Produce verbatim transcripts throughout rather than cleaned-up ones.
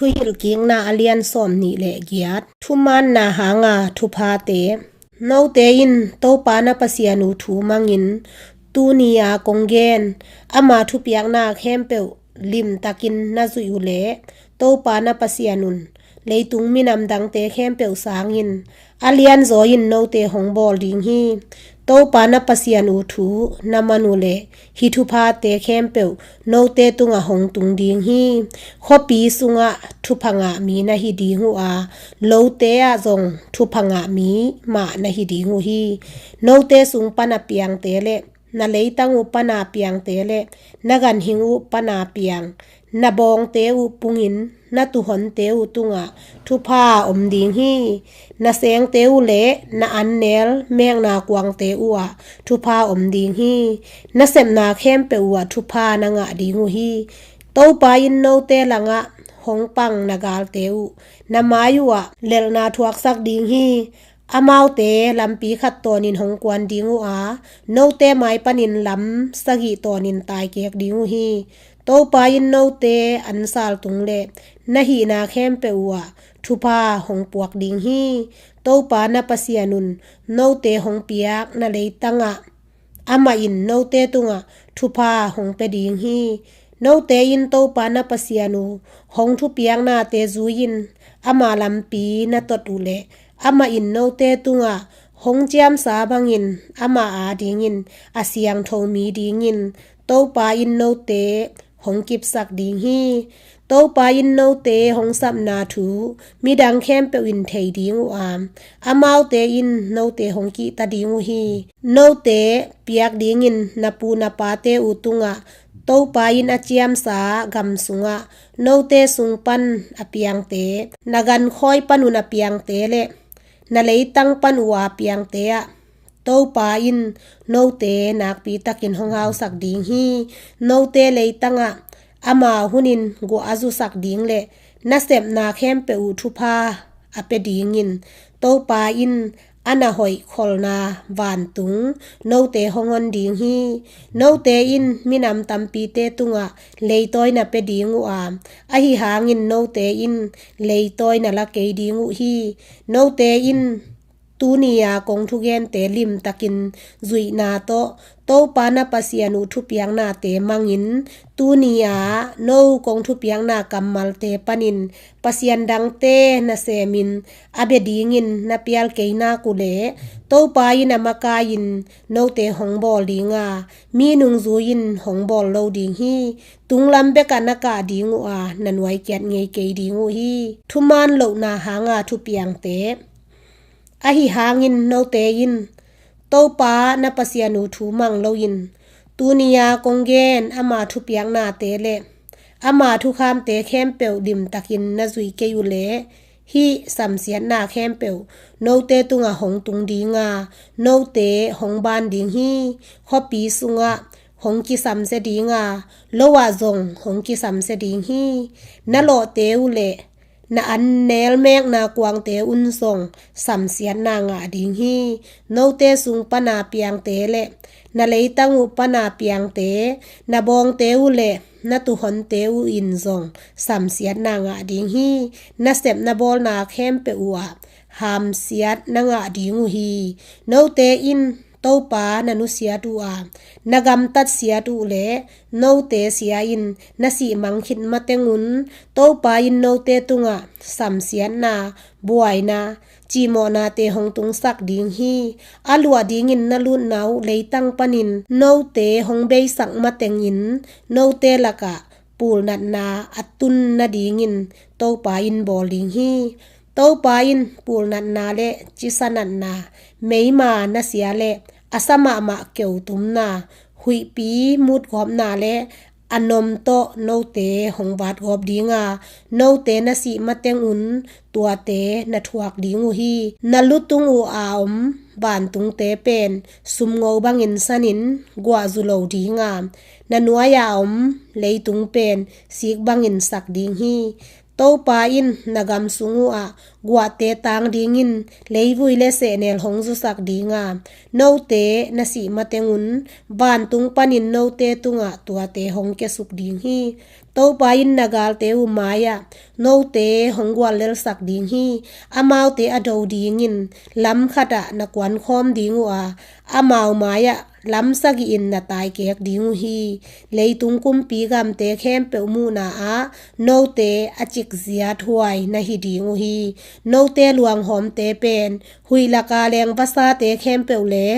Thuhilhkikna a lian sawmnih le giat. Thumaanna hanga thuphate. Note in Topa na Pasian uh thu mangin tuni-a kong gen ama thupiakna khempeuh limtakin na zuih uh leh Topa na Pasian un leitung minam dangte khempeuh sangin a lianzaw in note hong bawl ding hi. Topa na Pasian uh thu na man uh leh hih thuphate khempeuh note tungah hong tung ding hi. Khuapi sungah thupha ngah mi na hi ding uh a, lote ah zong thupha ngah mi mah na hi ding uh hi. Note sung pan a piangte le na leitang uh pan a piangte le na ganhing uh pan a piang na bawngte uh pungin na tuuhonte uh tungah thupha om ding hi. Na sengte uh le na annel mekna kuangte uh ah thupha om ding hi. Na sepna khempeuh uh ah thupha na ngah ding uh hi. Topa in note langah hong pang na galte uh na mai uh ah lelhna thuaksak ding hi. Amaute lampi khat tawnin hong kuan ding uh a, note mai panin lam sagih tawnin taikek ding uh hi. Topa in note ansal tung le na hihna khempeuh uh ah thupha hong puak ding hi. Topa na Pasian un note hong piak na leitangah amah in note tungah thupha hong pia ding hi. Note in Topa na Pasian uh hong thupiaknate zui-in ama lampi na tot uh leh amah in note tungah hong ciamsa bangin ama adingin a siangtho mi dingin Topa in note hong kipsak ding hi. Topa in note hong sapna thu midang khempeuh in thei ding uh a, amaute in note hong kihta ding uh hi. Note piak dingin na pu na pate uh tungah Topa in a ciamsa gam sungah note sung pan a piangte, na gankhawi pan un a piangte le na leitang pan uh a piangte ah Topa in note nakpitakin hong hausak ding hi. Note leitangah ama hunin guah a zusak ding le na sepna khempeuh uh thupha a pia dingin Topa in a na hoih kholna vantung note hong hon ding hi. Note in minam tampite tungah leitawi na pia ding uh a, ahi hangin note in leitawi na la kei ding uh hi. Note in tuni-a kong thugente limtakin zuihna tawh Topa na Pasian uh thupiaknate mangin tuni-a no kong thupiakna kammalte panin pasian dangte na semin a bia dingin na pial kei nak uh leh Topa in a makai-in note hong bawl ding a, mi nungzui in hong bawl lo ding hi. Tunglam bekah na kah ding uh a, na nuaikiat ngei kei ding uh hi. Thumaan lohna hanga thupiangte. Ahi hangin note in Topa na Pasian uh thu mang loin tuni-a kong gen ama thupiaknate le ama thukhamte khempeuh limtakin na zuih kei uh leh hih samsiatna khempeuh note tungah hong tung ding a, note hong ban ding hi. Khuapi sungah hong kisamsia ding a, lo ah zong hong kisamsia ding hi. Na lawhte uh le na annel mekna kuangte un zong samsiatna ngah ding hi. Note sung pana piangte le na leitang uh pana piangte, na bawngte uh le na tuuhonte uh in zong samsiatna ngah ding hi. Na sep na bawlna khempeuh uh ah hamsiat na ngah ding uh hi. Note in Topa na nusiat uh a, na gamtatsiat uh le note sia in na sihmang khit matengun Topa in note tungah samsiatna, buaina, cihmawhnate hong tungsak ding hi. A luah dingin na lutna uh leitang panin note hong beisak matengin note lakah pulnatna a tun nadingin Topa in bawl ding hi. Topa in pulnatna le cisa natna, meima nasia le a sa mahmah keutumna, huihpi mutgawpna le a nom tawh note hong vatgawp ding a, note na sih matengun tuate na thuak ding uh hi. Na lutung uh a om vantungte pen sumngo bangin sanin guah zu lo ding a, na nuai-a om leitung pen sik bangin sak ding hi. Topa in na gam sung uh ah guahte tang dingin leivui le sehnel hong zusak ding a, note na sih matengun vantung panin note tungah tuate hong kiasuk ding hi. Topa in na galte uh mai-ah note hong guallelsak ding hi. Amaute a do dingin lam khatah na kuankhawm ding uh a, amau mai-ah lam sagihin na taikek ding uh hi. Leitung kumpi gamte khempeuh muhna-ah note a cikziat huai na hi ding uh hi. Note luanghawmte pen huih laka leng vasate khempeuh le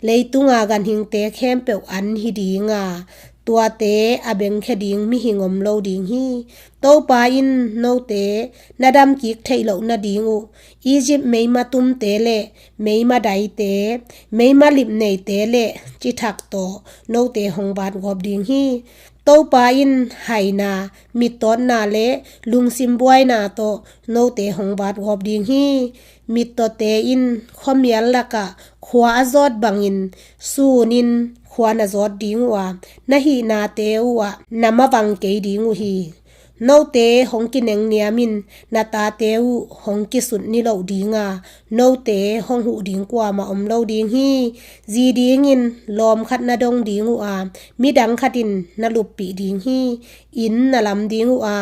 leitunga ganhingte khempeuh an hi dinga, tuate a bengkhia ding mihing om lo ding hi. Topa in note na damkik theih loh nading uh Egypt meima tumte le meima daite, meima lipneite le cithak tawh note hong vatgawp ding hi. Topa in haina, mittawtna le lungsim buaina tawh note hong vatgawp ding hi. Mittawte in khuamial lakah khua a zawt bangin sunin khua na zawt ding uh a, na hihnate uhah na mavang kei ding uh hi. Note hong kinengniamin na tate uh hong kisut niloh dinga, note hong huh ding kuamah om lo ding hi. Zi dingin lawm khat na dong ding uh a, midang khatin na luppih ding hi. Inn na lam ding uh a,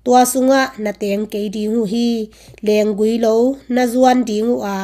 tua sungah na teng kei ding uh hi. Lenggui lo na zuan ding uh a,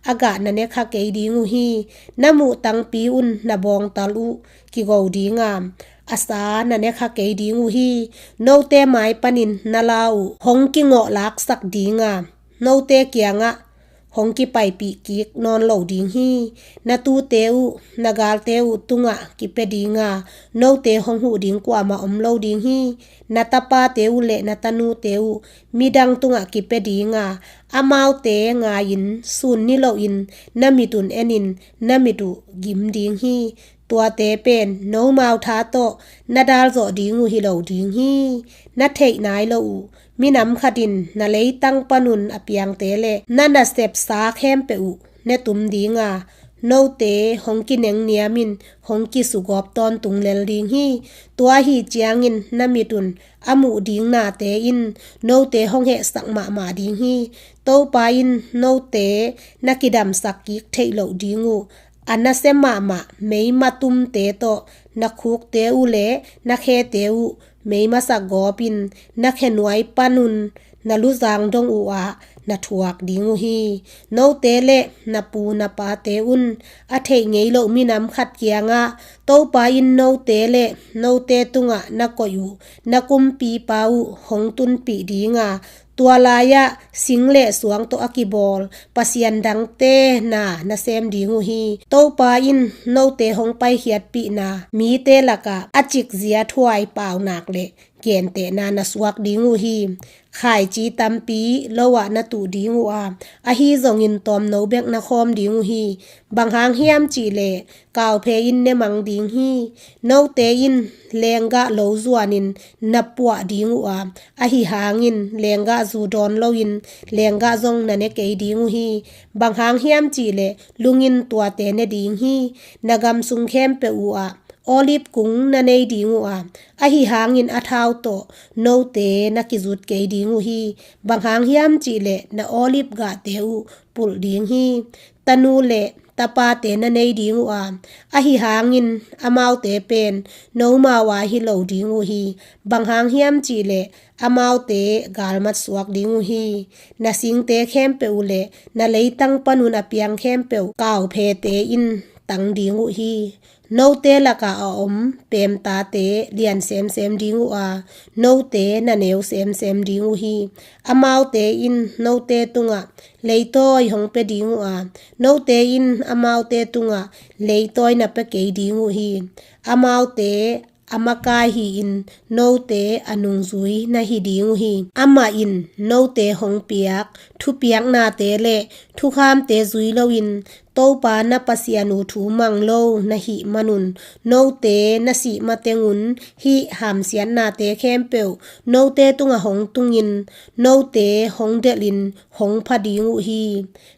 a gah na nekha kei ding uh hi. Na muh tangpi un na bawngtal uh kigo dinga, a sa na nekha kei ding uh hi. Note mai panin na la uh hong kingawh laksak dinga, note kiangah hong kipaipih kik nawn lo ding hi. Na tute uh, na galte uh tungah kipia dinga, note hong huh ding kuamah om lo ding hi. Na tapate uh le na tanute uh midang tungah kipia dinga, amaute ngai-in sun nilohin na mit un enin na mit uh gim ding hi. Tuate pen nomau tha tawh na dalzawh ding uh hi lo ding hi. Na theih nai lo uh minam khatin na leitang panun a piangte le na nasepsa khempeuh uh ne tum dinga, note hong kinengniamin hong kisugawp tawntung lel ding hi. Tua ahi ciangin na mit un a muh ding nate in note hong hehsak mahmah ding hi. Topa in note na kidamsak kik theih loh ding uh a nasia mahmah meima tumte tawh na khukte uh le na khete uh meima sak gawpin na khenuai panun na luzang dong uhah na thuak ding uh hi. Note le na pu na pate un a theih ngei loh minam khat kiangah Topa in note le note tungah na koih uh na kumpipa uh hong tunpih dinga, tua lai-ah sing le suang tawh a kibawl pasian dangte na na sem ding uh hi. Topa in note hong paikhiatpihna mite lakah a cikzia thuai paunak le gentehna na suak ding uh hi. Khaici tampi lo-ah na tuh ding uh a, ahi zongin tawmno bek na khawm ding uh hi. Bang hang hiam cihleh kauphe in ne mang ding hi. Note in lenggah lo zuanin na puah ding uh a, ahi hangin lenggah zu dawn loin lenggah zong na ne kei ding uh hi. Bang hang hiam cihleh lungin tuate ne ding hi. Na gam sung khempeuh uhah olive kung na nei ding uh a, ahi hangin a thau tawh note na kizut kei ding uh hi. Bang hang hiam cihleh na olive gahte uh pulh ding hi. Tanu le tapate na nei ding uh a, ahi hangin amaute pen nomau a hi lo ding uh hi. Bang hang hiam cihleh amaute galmat suak ding uh hi. Na singte khempeuh uh le na leitang panun a piang khempeuh kauphete in tang ding uh hi. Note lakah a om pemtate lian semsem ding uh a, note na neu semsem ding uh hi. Amaute in note tungah leitawi hong pia ding uh a, note in amaute tungah leitawi na pia kei ding uh hi. Amaute a makai hi-in note a nungzui na hi ding uh hi. Amah in note hong piak thupiaknate le thukhamte zui loin Topa na Pasian uh thu mang lo na hih manun, note na sih matengun hih hamsiatnate khempeuh note tungah hong tungin, note hong delhin hong pha ding uh hi.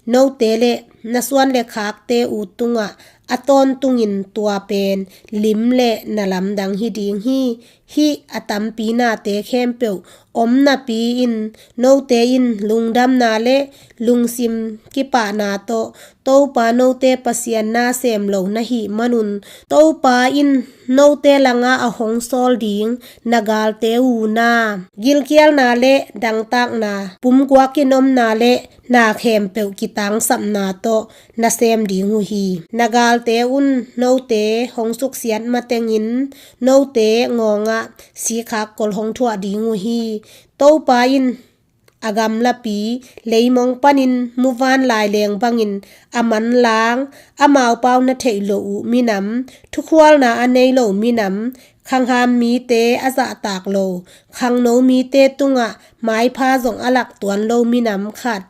Note le na suan le khakte uh tungah a tawntungin tua pen lim le na lamdang hi ding hi. Hih a tampi nate khempeuh om napi-in note in lungdamna le lungsim kipahna tawh Topa note Pasian na sem lo na hih manun, Topa in note langah a hong sawl ding na galte uh na, gilkialna le dangtakna, pumguak in omna le na khempeuh kitangsapna tawh na sem ding uh hi. Na galte un note hong suksiat matengin note ngawngah sikkhak kol hong thuah ding uh hi. Topa in a gamlapi leimong panin muvanlai leng bangin a manlang, amau pau na theih loh uh minam, thukhualna a nei lo minam, khangham mite a zahtak lo, khangno mite tungah maipha zong a lak tuan lo minam khat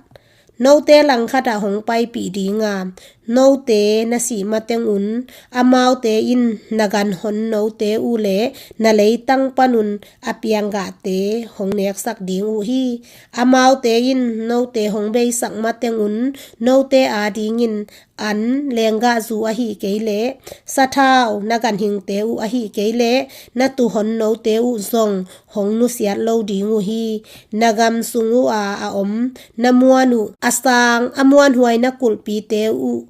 note langkhatah hong paipih ding a, note na sih mateng un amaute in na ganhon note uh le na leitang panun a pianggahte hong neksak ding uh hi. Amaute in note hong beisak mateng un note adingin an, lenggahzu ahih kei leh sathau, na ganhingte uh ahih kei leh na tuuhon note uh zong hong nusiat lo ding uh hi. Na gam sung uh a a om na muan uh, a sang a muanhuai na kulhpite uh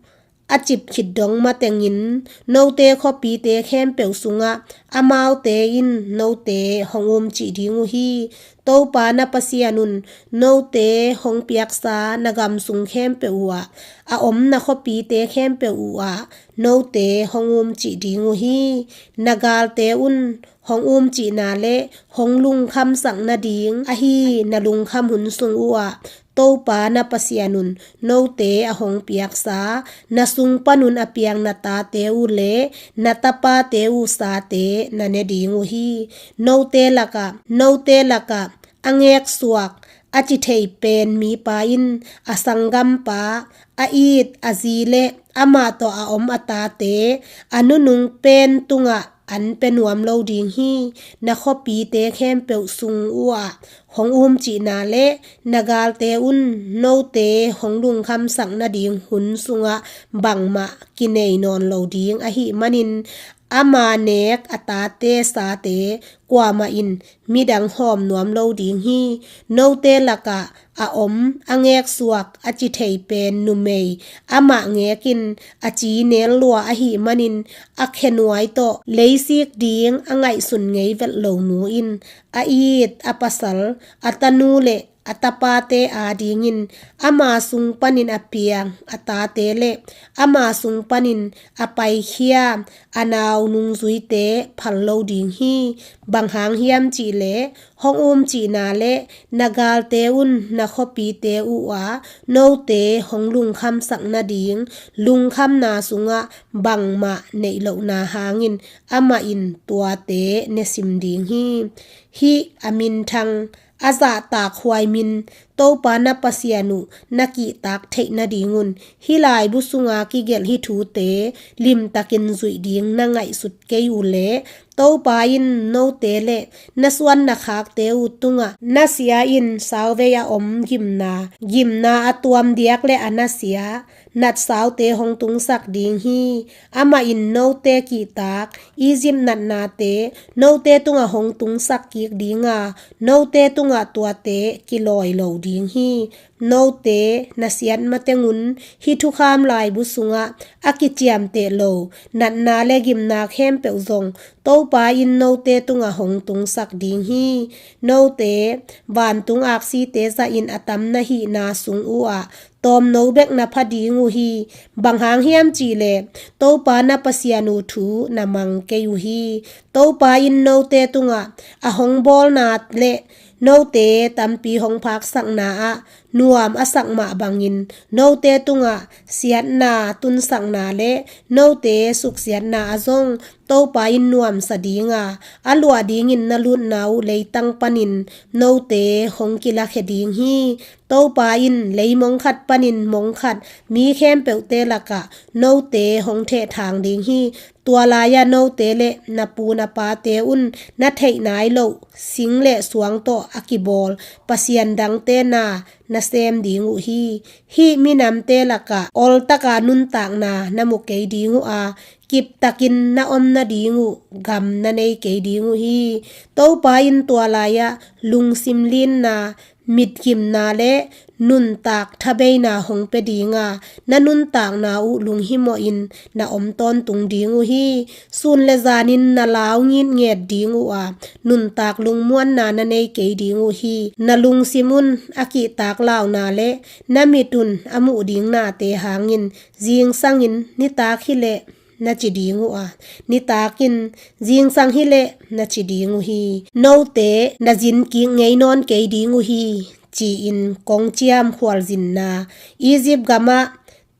a cip khit dong matengin note khuapite khempeuh sungah amaute in note hong umcih ding uh hi. Topa na Pasian un note hong piaksa na gam sung khempeuh uh ah, a om na khuapite khempeuh uh ah note hong umcih ding uh hi. Na galte un hong umcihna le hong lungkhamsak nading ahi na lungkham hun sung uh ah Topa na Pasian un note a hong piaksa na sung panun a piang na tate uh le na tapate uh sate na ne ding uh hi. Note lakah, note lakah a ngeksuak a ci thei pen mipa in a sanggampa, a it a zi le amah tawh a om a tate a nunung pen tungah an pia nuam lo ding hi. Na khuapite khempeuh sung uh ah hong umcihna le na galte un note hong lungkhamsak nading hun sungah bangmah kinei nawn lo ding ahih manin ama nek a tate sate kuamah in midang hawm nuam lo ding hi. Note lakah a om a ngeksuak a ci thei pen numei, amah ngekin a ci nel lua ahih manin a khenuai tawh leisik ding a ngaihsun ngei velh lo nu in a it a pasal, a tanu le a tapate adingin ama sung panin a piang a tate le ama sung panin a paikhia a nau nungzuite phal lo ding hi. Bang hang hiam cihleh hong umcihna le na galte un na khuapite uh ah note hong lungkhamsak nading lungkhamna sungah bangmah neih lohna hangin amah in tuate ne sim ding hi. Hih a minthang a zahtak huai min Topa na Pasian uh na kihtak theih nadingun hih laibu sunga kigelh hih thute limtakin zuih ding na ngaihsut kei uh leh Topa in note le na suan na khakte uh tungah nasia in sauvei a om gimna, gimna a tuam diak le a nasia natsaute hong tungsak ding hi. Amah in note kihtak Egypt natnate note tungah hong tungsak kik ding a, note tungah tuate kilawi lo ding hi. Note na siat matengun hih thukham laibu sungah a kiciamteh lo natna le gimna khempeuh zong Topa in note tungah hong tungsak ding hi. Note vantung aksite zahin a tam na hihna sung uh ah tawmno bek na pha ding uh hi. Bang hang hiam cihleh Topa na Pasian uh thu na mang kei uh hi. Topa in note tungah a hong bawlna le note tampi hong phaksakna ah nuam a sak mah bangin note tungah siatna tunsakna le note suksiatna ah zong Topa in nuamsa ding a, a luah dingin na lutna uh leitang panin note hong kilakhia ding hi. Topa in leimong khat panin mong khat mi khempeuhte lakah note hong thehthang ding hi. Tua lai-ah note le na pu na pate un na theih nai loh sing le suang tawh a kibawl pasian dangte na na sem ding uh hi. Hih minamte lakah oltaka nuntakna na mu kei ding uh a, kiptakin na om nading uh gam na nei kei ding uh hi. Topa in tua lai-ah lungsim linna, mitgimna le nuntak thabeina hong pia ding a, na nuntakna uh lunghimawhin na om tawntung ding uh hi. Sun le zanin na lau ngitnget ding uh a, nuntak lungmuanna na nei kei ding uh hi. Na lungsim un a kihtak launa le na mit un a muh ding nate hangin, zingsangin nitak hileh na ci ding uh a, nitakin zingsang hileh na ci ding uh hi. Note na zinkik ngei nawn kei ding uh hi, ci-in kongciam khualzinna, Egypt gamah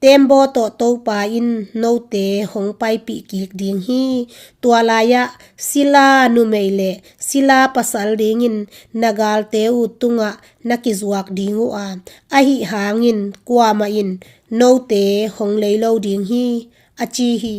tembaw tawh Topa in note hong paipih kik ding hi. Tua lai-ah sila numei le sila pasal dingin na galte uh tungah na kizuak ding uh a, ahi hangin kuamah in note hong lei lo ding hi, a ci hi.